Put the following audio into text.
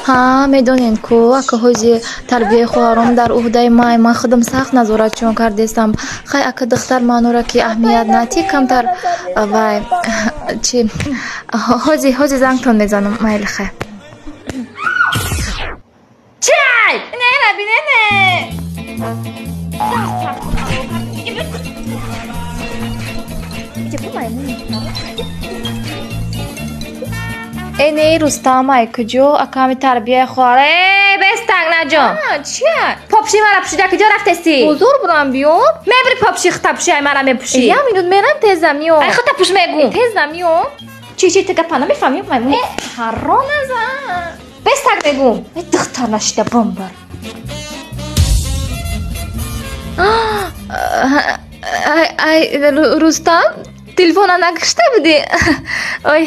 Ҳа, медонед ку, ака, ҳози тарбияи хоҳаром дар уҳдаи май. Ман худам сахт назоратчон кардестам. Хай, ака, духтар манора ки аҳамият натӣ камтар. Вай чи, ҳози зангтон мезанам. Майли, хай. Чай! Не, набинене. Э, не, Рустам, ай куҷо? Аками тарбияи хоҳар. Э, бестак, наҷон. Чия? Попши мара пӯшида куҷо рафтести? Бозор бурам, биём. Мебри, попши хита пӯши, ай мара мепӯшӣ. Як минут, мерам, тезам миём. Ай хита пӯш мегум. Тезам миём. Чи, чи, ты гапа намефаҳмӣ, маймун? Ҳаро назан. Бестак мегум. Э, духтар нашида бомбар. Ай, ай, Рустам, телефона накушта будӣ? Ой.